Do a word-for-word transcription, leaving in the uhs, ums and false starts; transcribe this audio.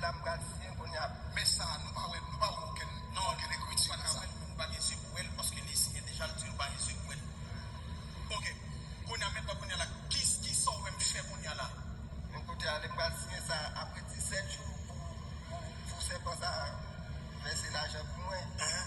la m pral siyen kounye a. Men sa, nou pa wè, nou pa wè okenn, non, okenn ekriti. Nou pa ka wè l, nou pa gen zye pou wè l, paske li siyen deja, l di nou pa gen zye pou wè l. Ok. Kounye a, men pa kounye a la, ki, ki sa w menm fè kounye a la? Men kote ale m pral siyen sa apre disèt jou pou, pou, pou sèpan sa vèse lajan pou mwen.